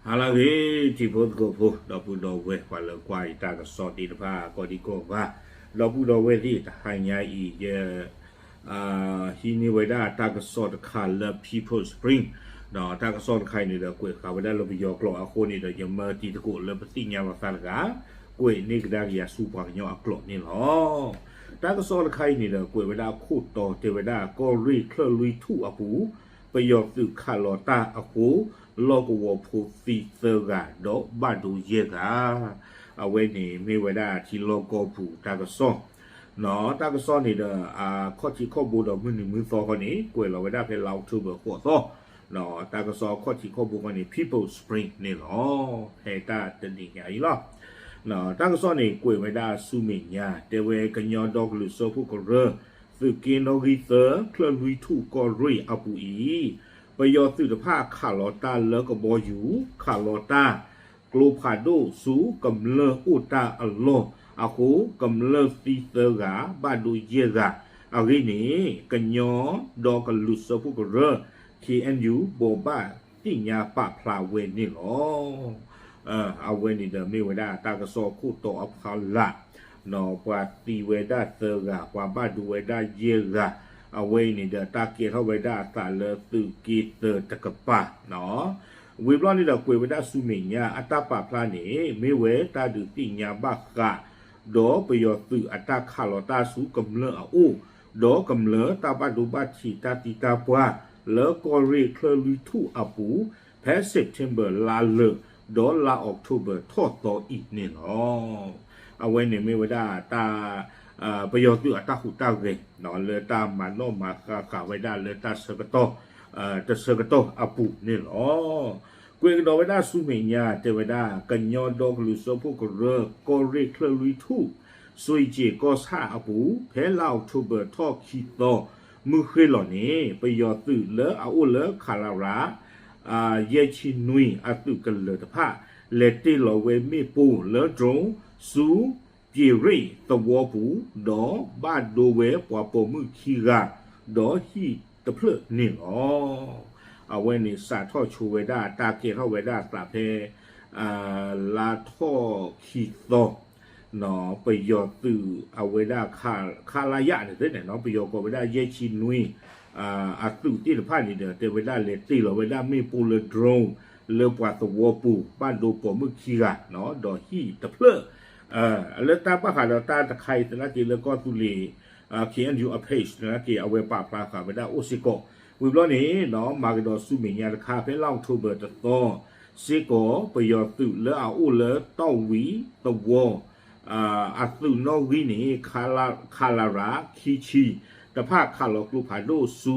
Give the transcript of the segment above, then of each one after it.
ဟါလၢအဂ့ၤ ထံဖိကီၢ်ဖိ ဒီပုၢ်ဒီဝဲၢ် ပှၤလၢကွၢ်ယတၢ်ကစီၣ်သ့ၣ်တဖၣ် ကိးဒံကိးဂၤ, ဒီပုၢ်ဒီဝဲၢ်သ့ၣ်တဟါညါအံၤ ယ ဟံးန့ၢ်ဝဲဒၣ်တၢ်ကစီၣ်တခါလၢ People's Spring, ဒီးတၢ်ကစီၣ်တခါအံၤန့ၣ်ဒီး ကွဲးဃာ်ဝဲဒၣ်လၢပယီၤကျိာ်အဃိန့ၣ်ဒီး ယမၢတံၤသကိးလၢပသ့ၣ်ညါလိာ်သးတဂၤ, ကွဲးန့ၢ်ကဒါက့ၤယၤဆူပှၤကညီအကျိာ်န့ၣ်လီၤ. တၢ်ကစီၣ်တခါအံၤန့ၣ်ဒီး ကွဲးဝဲဒၣ်ခိၣ်တီတဲဝဲဒၣ် ကီၢ်ရ့ၣ်ချၢၣ်လွံၢ်ထူၣ်အပူၤ ပယီၤသုးခးလီၤတၢ်အဃိ လီၢ်ကဝီၤဖိသံသၢဂၤ ဒီးဘၣ်ဒိယဲၢ်ဂၤ, အဝဲန့ၣ်မ့ၢ်ဝဲဒၣ်ထံလီၢ်ကီၢ်ပူၤတၢ်ကစီၣ်, တၢ်ကစီၣ်န့ၣ်ဒီး အခီၣ်ထံးခီၣ်ဘိဒီးမုၢ်နံၤမုၢ်သီဃီန့ၣ် ကွဲးလီၤဝဲဒၣ်ဖဲလါအီးကထိဘၢၣ်ဃိးသီ, တၢ်ကစီၣ်အခီၣ်ထံးခီၣ်ဘိဃီန့ၣ် People's Spring န့ၣ်လီၤ. ဖဲတၢ်တနံၤညါအံၤလီၤ. တၢ်ကစီၣ်န့ၣ်ကွဲးဝဲဒၣ်ဆူမဲာ်ညါ တဲဝဲကညီဒီကလုာ်စၢဖှိၣ်ကရၢ သုးက့နီၣ်ဂံၢ်သၢ ချၢၣ်လွံၢ်ထူၣ်ကီၢ်ရ့ၣ်အပူၤအံၤ, ပယီၤသုးတဖၣ်ခးလီၤတၢ်လၢကဘီယူၤ ခးလီၤတၢ် ကျိဖးဒိၣ်ဆူကမျၢၢ်အိၣ်တၢ်အလီၢ်အဃိ ကမျၢၢ်သံသၢဂၤ ဘၣ်ဒိယဲၢ်ဂၤအဂ့ၢ်န့ၣ် ကညီဒီကလုာ်စၢဖှိၣ်ကရၢ K N U ဘိးဘၣ်သ့ၣ်ညါပာ်ဖျါဝဲန့ၣ်လီၤ. အဝဲန့ၣ်ဒီးမ့ၢ်ဝဲဒၣ်တၢ်ကစီၣ်ခိၣ်တီအဖီလာ်, ပှၤသံဝဲဒၣ်သၢဂၤ ပှၤဘၣ်ဒိဝဲဒၣ်ယဲၢ်ဂၤ, အဝဲအံၤန့ၣ်ဒီးတၢ်ကဲထီၣ်ဝဲဒၣ်အသးလၢသုးက့သၢတကပၤ ဝံၤဘျီန့ၣ်ဒီးကွဲးဝဲဒၣ်ဆူမဲာ်ညါ အတၢ်ပာ်ဖျါန့ၣ် မ့ၢ်ဝဲတၢ်ဒုးသ့ၣ်ညါဘၣ်ဃး ဒီးပယီၤသုးအတၢ်ခးလီၤတၢ်ဆူကမျၢၢ်အအိၣ်, ဒီးကမျၢၢ်တၢ်ဘၣ်ဒိဘၣ်ထံးတၢ်သံတၢ်ပှၢ် လၢကီၢ်ရ့ၣ်ချၢၣ်လွံၢ်ထူၣ်အပူၤ ဖဲ September လါလၢာ် ဒီးလါအီးကထိဘၢၣ်ထီၣ်သီအံၤန့ၣ်လီၤ. အဝဲန့ၣ်မ့ၢ်ဝဲဒၣ်တၢ် ပယီၤသုးအတၢ်ဟူးတၢ်ဂဲၤ လၢတၢ်မၤနီၣ်မၤဃါဃာ်ဝဲဒၣ်လၢတၢ်ဆၢကတီၢ် တဆၢကတီၢ်အပူၤန့ၣ်လီၤ. ကွဲးကဒီးဝဲဒၣ်ဆူမဲာ်ညါ တဲဝဲဒၣ် ကညီဒီကလုာ်စၢဖှိၣ်ကရၢ ကီၢ်ရ့ၣ်ချၢၣ်လွံၢ်ထူၣ် စွ့ၣ်ကၠ့ၣ်ကီၢ်ဆၣ်အပူၤ ဖဲလါအီးကထိဘၢၣ်ထီၣ်ခံသီ မုၢ်ဃ့ၢ်လီၤန့ၣ် ပယီၤသုးလၢအအိၣ်လၢ ခလရ ယဲၢ်ဆံနွံ အသုးကလၢၤတဖၣ် လဲၤတ့ၢ်လီၤဝဲမ့ၣ်ပိၢ်လၢ drone ဆူ ပၠ့ၤရ့ၣ်သဝီပူၤ ဒီးဘၣ်ဒိဝဲပှၤပိာ်မုၣ်ခံဂၤ ဒီးဟံၣ်တဖျၢၣ်န့ၣ်လီၤ. အဝဲန့ၣ်စးထီၣ်ဆိဝဲဒၣ်တၢ်ကဲထီၣ်ဝဲဒၣ်အသးဖဲ လါထီၣ်ခံသီ ပယီၤသုးအဝဲဒၣ် ခလရ န့ၣ်သ့ၣ်န့ၣ် ပယီၤကိးဝဲဒၣ်ယဲၢ်ဆံနွံ အသုးသ့ၣ်တဖၣ်န့ၣ်ဒီး တဲဝဲဒၣ်လဲၤတ့ၢ်လီၤဝဲဒၣ်မ့ၣ်ပိၢ်လၢ drone လၢပှၤသဝီပူၤ ဘၣ်ဒိပိာ်မုၣ်ခံဂၤ ဒီးဟံၣ်တဖျၢၣ် လၢတၢ်ဘၣ်ဃးဒီးတၢ်တခါအံၤသနာ်က့လၢကီၢ်သူလ့ၤ K N U အ page သနာ်က့ အဝဲပာ်ဖျါဃာ်ဝဲဒၣ်အိၣ်စ့ၢ်ကီး, ဝံၤဘျီန့ၣ် မၤကဒီးဆူမဲာ်ညါတခါ ဖဲလါအီးကထိဘၢၣ်တသီ စ့ၢ်ကီး ပယီၤသုးလၢအအိၣ်လၢတီၣ်ဝံၤသဝီ အသုးနီၣ်ဂံၢ်န့ၣ် ခလရ ခံဆံ တဖၣ်ခးလီၤကျိဖးဒိၣ်ဆူ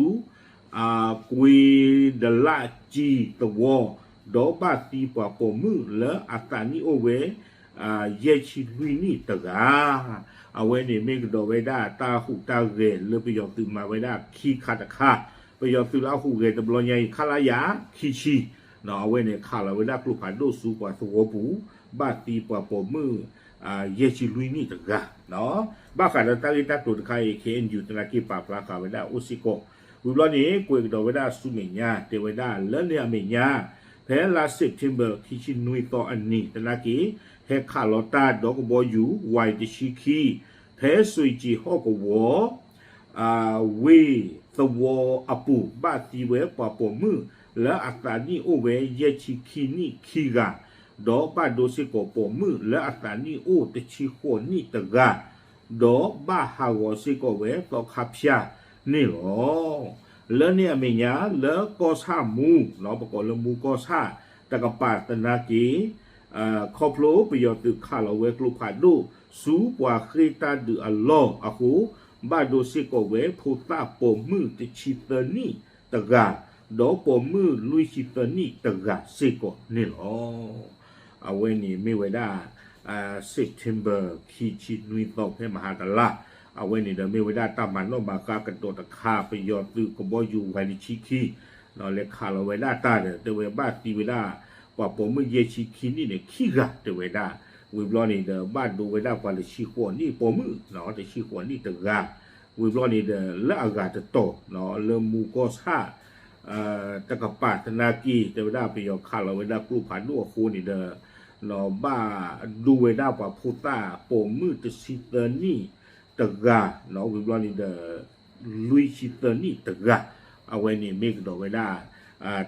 ကွ့ဒလၣ်ကၠံသဝီ ဒီးဘၣ်သံပှၤပိာ်မုၣ်လၢအသးနံၣ်အိၣ်ဝဲ ယဲၢ်ဆံလွံၢ်နံၣ်တဂၤ, အဝဲန့ၣ်မ့ၢ်ကဒီးဝဲဒၣ်တၢ်ဟူးတၢ်ဂဲၤလၢပယီၤသုးမၤဝဲဒၣ်ခံခါတခါ, ပယီၤသုးလၢအဟူးဂဲၤတဘျီညါအံၤ ခလရ ခံဆံ အဝဲန့ၣ်ခးလီၤဝဲဒၣ်ကျိဖးဒိၣ်ဆူပှၤသဝီပူၤ, ဘၣ်သံပှၤပိာ်မုၣ် ယဲၢ်ဆံလွံၢ်နံၣ်တဂၤ, ဘၣ်ဃးဒီးတၢ်ဂ့ၢ်တၢ်ကျိၤတခါအံၤ K N U သနာ်က့ပာ်ဖျါဃာ်ဝဲဒၣ်အိၣ်စ့ၢ်ကီး, ဝံၤဘျီန့ၣ် ကွဲးကဒီးဝဲဒၣ်ဆူမဲာ်ညါ တဲဝဲဒၣ်လၢန့ၣ်အမဲာ်ညါ ဖဲလါ September ခံဆံနွံသီအနံၤသနာ်က့ ဟဲခးလီၤတၢ်ဒီးကဘီယူၤ Y တဆံခံ ဖဲစွ့ၣ်ကၠ့ၣ်ဟီၣ်ကဝီၤ ဝ့ၢ်သဝီအပူၤ ဘၣ်သံဝဲပှၤပိာ်မုၣ်လၢအသးနံၣ်အိၣ်ဝဲယဲၢ်ဆံခံနံၣ်ခံဂၤ, ဒီးဘၣ်ဒိစ့ၢ်ကီးပိာ်မုၣ်လၢအသးနံၣ်အိၣ်တဆံဃိးနံၣ်တဂၤ, ဒီးဘၣ်ဟးဂီၤစ့ၢ်ကီးဝဲသီခါဖၠၣ်န့ၣ်လီၤ. လၢန့ၣ်အမဲာ်ညါ လၢကီၢ်ဆၣ်မူ ပကိးလၢမူကီၢ်ဆၣ်တကပၤသနာ်က့ ခီဖျိပယီၤသုးခးလီၤဝဲကျိဖးဒိၣ် ဆူပှၤဃ့ၢ်တၢ်ဒုးအလီၢ်အဃိ, ဘၣ်ဒိစ့ၢ်ကီးဝဲဖိသၣ်ပိာ်မုၣ်တဆံသၢနံၣ်တဂၤ, ဒီးပိာ်မုၣ်လွံၢ်ဆံသၢနံၣ်တဂၤစ့ၢ်ကီးန့ၣ်လီၤ. အဝဲန့ၣ်မ့ၢ်ဝဲဒၣ် September ခံဆံနွံသီဖဲမဟါတလါ, အဝဲန့ၣ်ဒီးမ့ၢ်ဝဲဒၣ်တၢ်မၤနီၣ်မၤဃါကဒီးတခါ ပယီၤသုးကဘီယူၤ Y တဆံခံ လဲၤခးလီၤဝဲဒၣ်တၢ်ဒီး တဲဝဲဘၣ်သံဝဲဒၣ် ပှၤပိာ်မုၣ်ယဲၢ်ဆံခံနံၣ်န့ၣ် ခံဂၤတဲဝဲဒၣ်, ဝံၤဘျီန့ၣ်ဒီး ဘၣ်ဒိဝဲဒၣ်ပှၤတဆံဃိးနံၣ်ပိာ်မုၣ် တဆံဃိးနံၣ်တဂၤ, ဝံၤဘျီန့ၣ်ဒီး လၢအဂၤတတီၤ လၢမူကီၢ်ဆၣ် တကပၤသနာ်က့ တဲဝဲဒၣ်ပယီၤခးလီၤဝဲဒၣ်ကျိဖးဒိၣ်အဃိန့ၣ်ဒီး ဘၣ်ဒိဝဲဒၣ်ပှၤဖိသၣ်ပိာ်မုၣ်တဆံသၢနံၣ်တဂၤ ဝံၤဘျီန့ၣ်ဒီး လွံၢ်ဆံသၢနံၣ်တဂၤ အဝဲန့ၣ်မ့ၢ်ကဒီးဝဲဒၣ်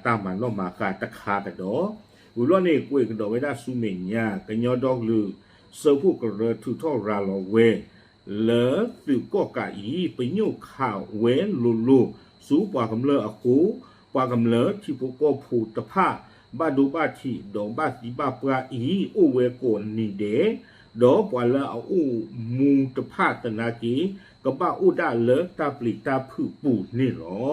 တၢ်မၤနီၣ်မၤဃါတခါကဒီး ဝံၤဘျီန့ၣ် ကွဲးကဒီးဝဲဒၣ်ဆူမဲာ်ညါ ကညီဒီကလုာ် စၢဖှိၣ်ကရၢထုးထီၣ်ရၤလီၤဝဲ လၢသုးကီၣ်ကးအံၤ ပညိၣ်ခးဝဲလိၤလိၤ ဆူပှၤကမျၢၢ်အဃိ ပှၤကမျၢၢ်ထံဖိကီၢ်ဖိတဖၣ် ဘၣ်ဒိဘၣ်ထံးဒီးဘၣ်သံဘၣ်ပှၢ်အံၤ အိၣ်ဝဲကိးနံၤဒဲး ဒီးပှၤလၢအအိၣ်မူတဖၣ်သနာ်က့ ကဘၣ်အိၣ်ဒၣ်လၢတၢ်ပျံၤတၢ်ဖုးပူၤန့ၣ်လီၤ.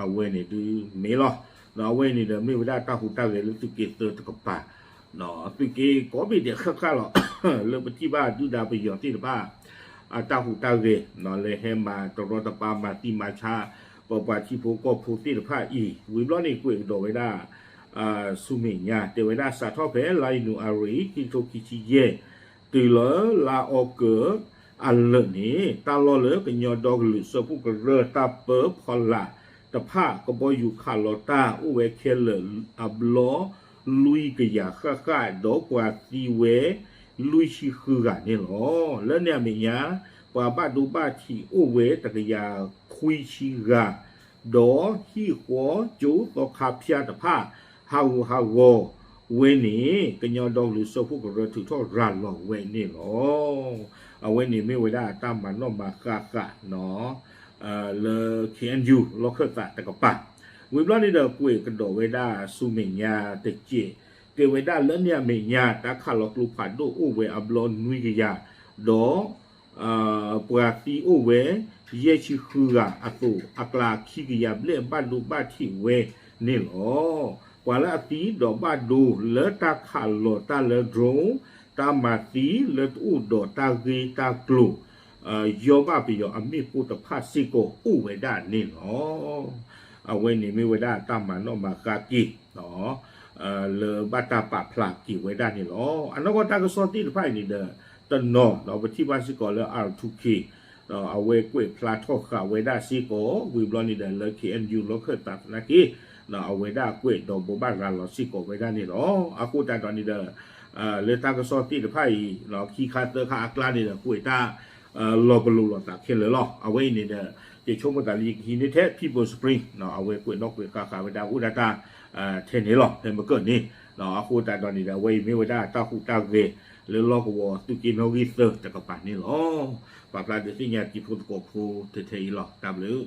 အဝဲန့ၣ်ဒုးမ့ၢ်လီၤ. အဝဲန့ၣ်ဒီးမ့ၢ်ဝဲဒၣ်တၢ်ဟူးတၢ်ဂဲၤလၢသုးက့သၢတကပၤ သုးက့ကိးဘ့ၣ်ဒဲးဃၣ်ဃၣ်လီၤ. လၢပထံၣ်ဘၣ်ဒုၣ်ဒါပယီၤသ့ၣ်တဖၣ် အတၢ်ဟူးတၢ်ဂဲၤ လၢဟဲမၤတရီတပါမၤသံမၤဆါ ပပှၤထံဖိကီၢ်ဖိသ့ၣ်တဖၣ်အံၤ ဝံၤဘျီန့ၣ်ကွဲးကဒီးဝဲဒၣ် ဆူမဲာ်ညါ တဲဝဲဒၣ်စးထီၣ်ဖဲလါယနူၤအါရံၤ ခံကထိခံဆံယဲၢ် တုၤလၢလါအီကူး အလၢာ်န့ၣ် တၢ်လီၢ်လၢကညီဒီကလုာ်စၢဖှိၣ်ကရၢတၢ်ပၢဖီလာ်တဖၣ် ကဘီယူၤခးလီၤတၢ်အိၣ်ဝဲခဲလၢာ်အဘျီလွံၢ်ကယၤဃၣ်ဃၣ် ဒီးပှၤသံဝဲလွံၢ်ဆံဃုဂၤန့ၣ်လီၤ. လၢန့ၣ်အမဲာ်ညါ ပှၤဘၣ်ဒိဘၣ်ထံးအိၣ်ဝဲတကယၤခွံဆံဂၤ ဒီးဟံၣ်ဃီကၠိသီခါဖၠါတဖၣ် ဟးဂူာ်ဟးဂီၤဝဲန့ၣ် ကညီဒီကလုာ်စၢဖှိၣ်ကရၢထုးထီၣ်ရၤလီၤဝဲန့ၣ်လီၤ. အဝဲန့ၣ်မ့ၢ်ဝဲဒၣ်တၢ်မၤနီၣ်မၤဃါဃာ် လၢ ခ့ၣ်အဲၣ်ယူၣ် လီၢ်ခၢၣ်သးတကပၤ ဝံၤဘျီန့ၣ်ဒီးကွဲးကဒီးဝဲဒၣ်ဆူမဲာ်ညါတစဲး တဲဝဲဒၣ်လၢန့ၣ်အမဲာ်ညါ တၢ်ခးလီၤကျိဖးဒိၣ်အိၣ်ဝဲအဘျီနွံကယၤ ဒီး ပှၤသံအိၣ်ဝဲ ယဲၢ်ဆံဃုဂၤအသိး အကျါခံကယၤဘျဲၣ်ဘၣ်ဒိဘၣ်ထံးဝဲန့ၣ်လီၤ. ပှၤလၢအသံဒီးဘၣ်ဒိလၢတၢ်ခးလီၤတၢ်လၢ drone တၢ်မၤသံလၢတအိၣ်ဒီးတၢ်ဂ့ၢ်တၢ်ကျိၤ ယီၢ်ဘၣ်ပယီၤအမ့ၣ်ပိၢ်တဖၣ်စ့ၢ်ကီးအိၣ်ဝဲဒၣ်န့ၣ်လီၤ. အဝဲန့ၣ်မ့ၢ်ဝဲဒၣ်တၢ်မၤနီၣ်မၤဃါက့ၤ လၢဘၣ်တၢ်ပာ်ဖျါက့ၤဝဲဒၣ်န့ၣ်လီၤ. အနီၢ်ကီၢ်တၢ်ကစီၣ်သ့ၣ်တဖၣ်အံၤန့ၣ်ဒီး တနီၤဒီးပထံၣ်ဘၣ်စ့ၢ်ကီးလၢ R two K အဝဲကွဲးဖျါထီၣ်ဃာ်ဝဲဒၣ်စ့ၢ်ကီး ဝံၤဘျီန့ၣ်ဒီးလၢ ခ့ၣ်အဲၣ်ယူၣ် လီၢ်ခၢၣ်သးသနာ်က့ အဝဲဒၣ်ကွဲးဒီးဘိးဘၣ်ရၤလီၤစ့ၢ်ကီးဝဲဒၣ်န့ၣ်လီၤ. အဃိသတးဒီးန့ၣ်ဒီး လၢတၢ်ကစီၣ်သ့ၣ်တဖၣ်အံၤ ခံခါသၢခါအကျါန့ၣ်ဒီး ကွဲးတၢ် လီၤပလိာ်လိာ်သးခဲလၢာ်လီၤ. အဝဲအံၤန့ၣ်ဒီး ယဆိကမိၣ်သးလၢယကဟံးန့ၢ်ထဲ People Spring အဝဲကွဲးနီၣ်ကွဲးဃာ်ဃာ်ဝဲဒၣ်အိၣ်ဒၣ်တၢ် ထဲန့ၣ်လီၤ. ဖဲမကၢၢ်န့ၣ် အဃိသတးဒီးန့ၣ်ဒီး အဝဲအံၤမ့ၢ်ဝဲဒၣ်တၢ်ဟူးတၢ်ဂဲၤ လၢလီၢ်ကဝီၤသုးက့နီၣ်ဂံၢ်သၢတကပၤန့ၣ်လီၤ. ပာ်ဖျါဒုးသ့ၣ်ညါတံၤဖိသကိးဖိထဲထဲအံၤလီၤ. တၢ်ဘျုး